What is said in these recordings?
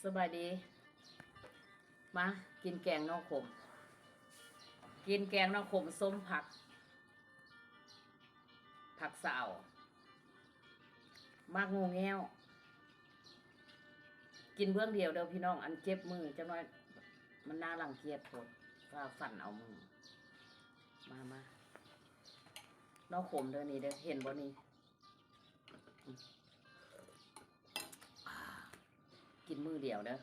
ສະບາຍດີ ມາກິນແກງໜໍ່ຂົມ ກິນແກງໜໍ່ຂົມສົ້ມຜັກ ຜັກສາວ ໝາກໂງ່ແງ່ວ ກິນເບື້ອງດຽວເດີພີ່ນ້ອງ ອັນເຈັບມືຈັກໜ້ອຍ ມັນໜ້າລັງກຽດໂພດ ຟ້າວຟັນເອົາມື ມາ ມາ ໜໍ່ຂົມເດີນີ້ເດີ ເຫັນບໍ່ນີ້? ກິນມື້ດຽວເດີ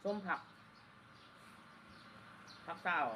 ສົ້ມຜັກ ຜັກສາວ.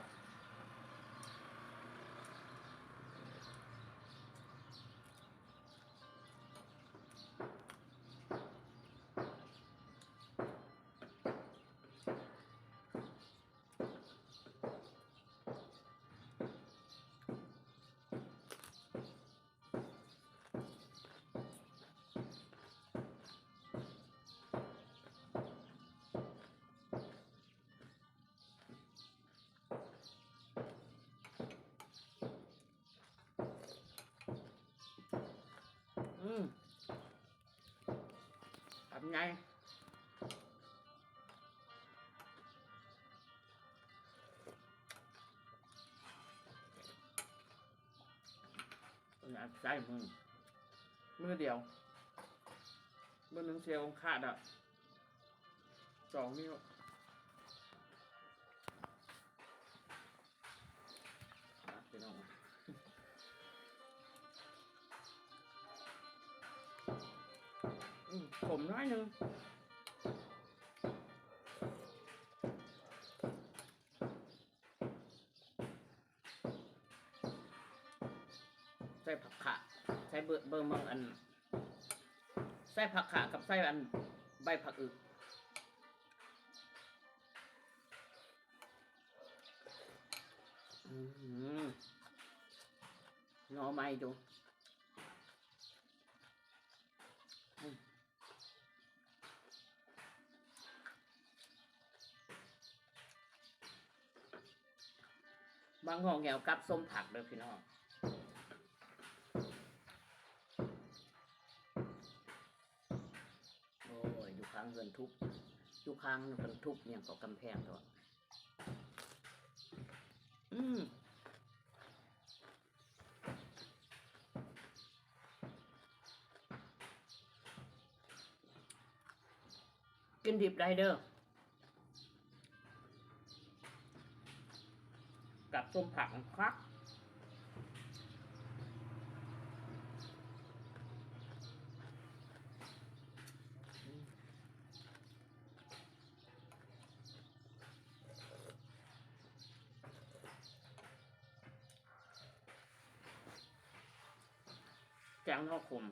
ອືມ ຄຳໃຫຍ່ ໃຊ້ມື ມືດຽວ ມື້ໜຶ່ງເສຍອົງຄະດອກ ສອງນິ້ວ ອ່ະ ພີ່ນ້ອງ ອືມ ຂົມໜ້ອຍໜຶ່ງ. ໃສ່ຜັກຂະ ໃສ່ເບີ ເບີ ອັນ ໃສ່ຜັກຂະກັບໃສ່ອັນໃບຜັກອຶ ອືມ ໜໍ່ໃໝ່ຢູ່. ໝາກໂງ່ແງ່ວກັບສົ້ມຜັກເດີພີ່ນ້ອງ. ໂອ້ຍ ຢູ່ຂ້າງເຮືອນທຸບ ຢູ່ຂ້າງເພິ່ນທຸບຫຍັງເກາະ ກຳແພງເກາະ. ອືມ ກິນດິບໄດ້ເດີ ກັບສົ້ມຜັກຄັກ. ແກງໜໍ່ຂົມ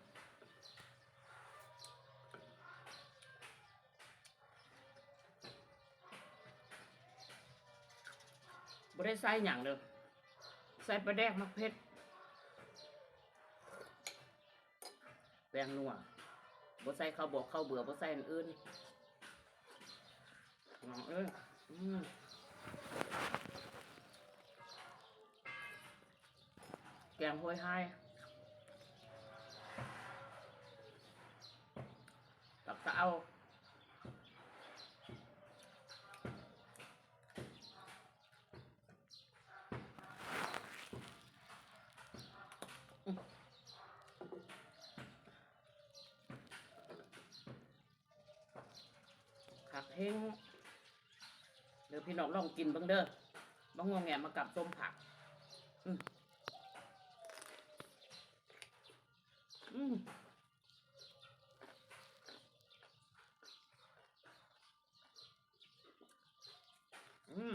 ບໍ່ໄດ້ໃສ່ຫຍັງເດີ ໃສ່ປາແດກ ໝາກເຜັດ ແປ້ງນົວ ບໍ່ໃສ່ເຂົ້າບອກເຂົ້າເບືອ ບໍ່ໃສ່ອັນອື່ນ ນ້ອງເອີຍ. ອືມ ແກງໂຫຍຫາຍ ປັກຕະເອົາ. ຄັກແຮງເດີພີ່ນ້ອງ ລອງກິນເບິ່ງເດີ ບັກງໍແງມາກັບສົ້ມຜັກ. ອືມ ອືມ ອືມ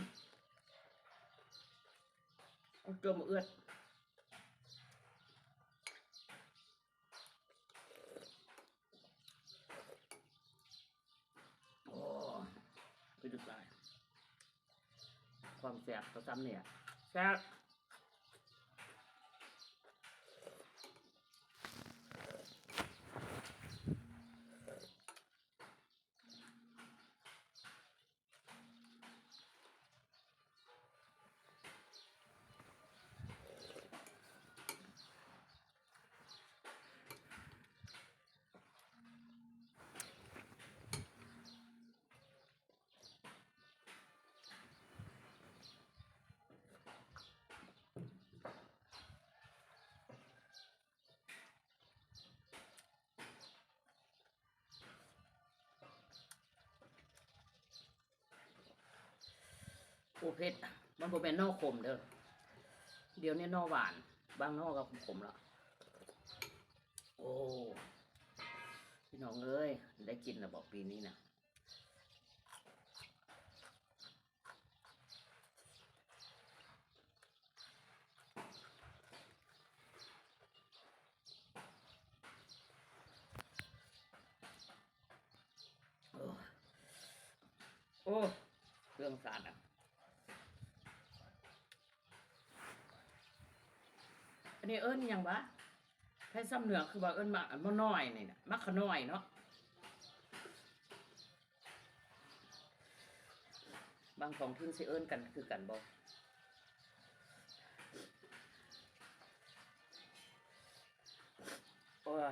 ເອົາຈົມເອືອດ. ໂອ້ ຄືດຸດຫຼາຍ ຄວາມແຊບກໍຊ່ຳນີ້ແຫຼະ ແຊບ. ອ ເຜັດ ມັນບໍ່ແມ່ນໜໍ່ຂົມເດີ້ ດຽວນີ້ໜໍ່ຫວານ ບາງໜໍ່ກໍຂົມໆ ລະ. ໂອ້ ພີ່ນ້ອງເອີຍ ໄດ້ກິນລະບໍ ປີນີ້ນະ? ໂອ້ ໂອ້ ເລື່ອງສາດນະ ອັນນີ້ເອີ້ນຫຍັງຫວາ? ໃຜສຳເໜືອຄືວ່າເອີ້ນໝາກ ອັນໝາກນ້ອຍນີ້ນະ ໝາກຂະນ້ອຍເນາະ. ບາງທ້ອງຖິ່ນຊິເອີ້ນກັນຄືກັນບໍ່? ໂອ້ຍ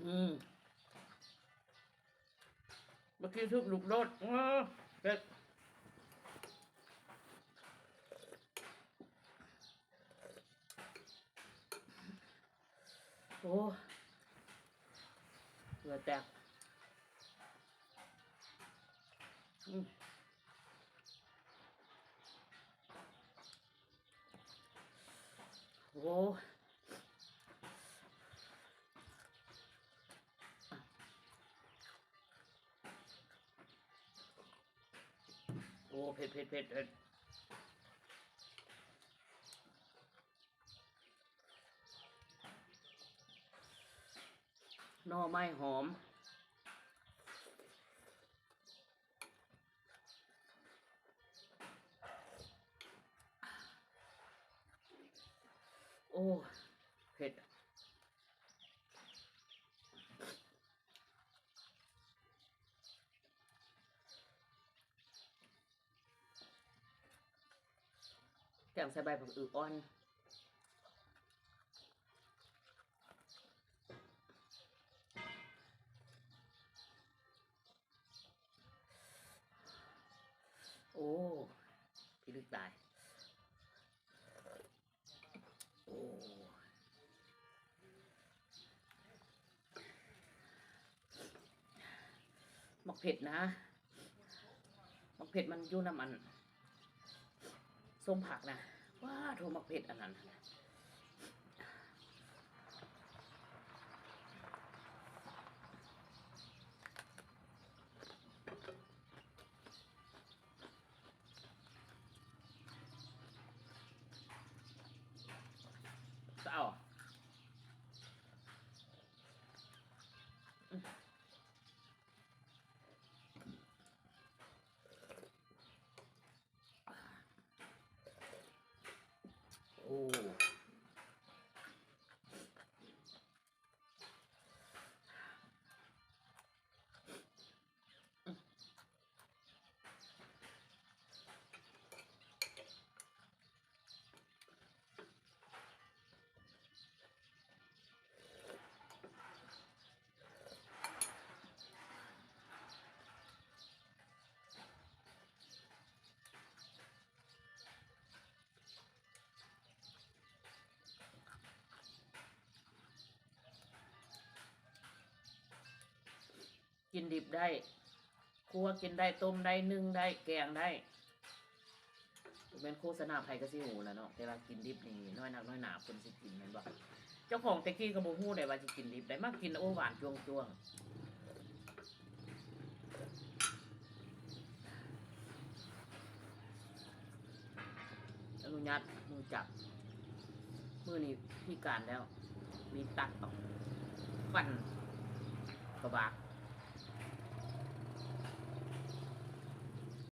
ອືມ ເມື່ອກີ້ຖືກລູກໂດດ ເອີ ເຜັດ. ໂອ້ ເຫື່ອແຕກ ອືມ ໂອ້ ໂອ້ ເຜັດ ເຜັດ ເຜັດ ເຜັດ. ໜໍ່ໄມ້ຫອມ ໂອ້ ເຜັດ. ແກງໃສ່ໃບຜັກອຶອ່ອນ. ໂອ້ ພິລຶກຕາຍ. ໂອ້ ໝາກເຜັດນະ ໝາກເຜັດມັນຢູ່ນຳອັນ ສົ້ມຜັກນະ. ວ້າໂທ້ ໝາກເຜັດອັນນັ້ນນະ. ໂອ້. ກິນດິບໄດ້ ຄົວກິນໄດ້ ຕົ້ມໄດ້ ໜຶ້ງໄດ້ ແກງໄດ້. ບໍ່ແມ່ນໂຄສະນາໃຜກໍຊິຮູ້ແຫຼະເນາະ ແຕ່ວ່າກິນດິບນີ້ນ້ອຍນັກນ້ອຍໜາເພິ່ນຊິກິນແມ່ນບໍ່? ເຈົ້າຂອງແຕ່ກີ້ກໍບໍ່ຮູ້ໄດ໋ວ່າຊິກິນດິບໄດ໋ ມາກິນ ໂອ້ ຫວານຈ້ວງໆ. ອະນຸຍາດມືຈັບ ມື້ນີ້ພິການແລ້ວ ມີຕັດອອກ ຟັນກະບາກ.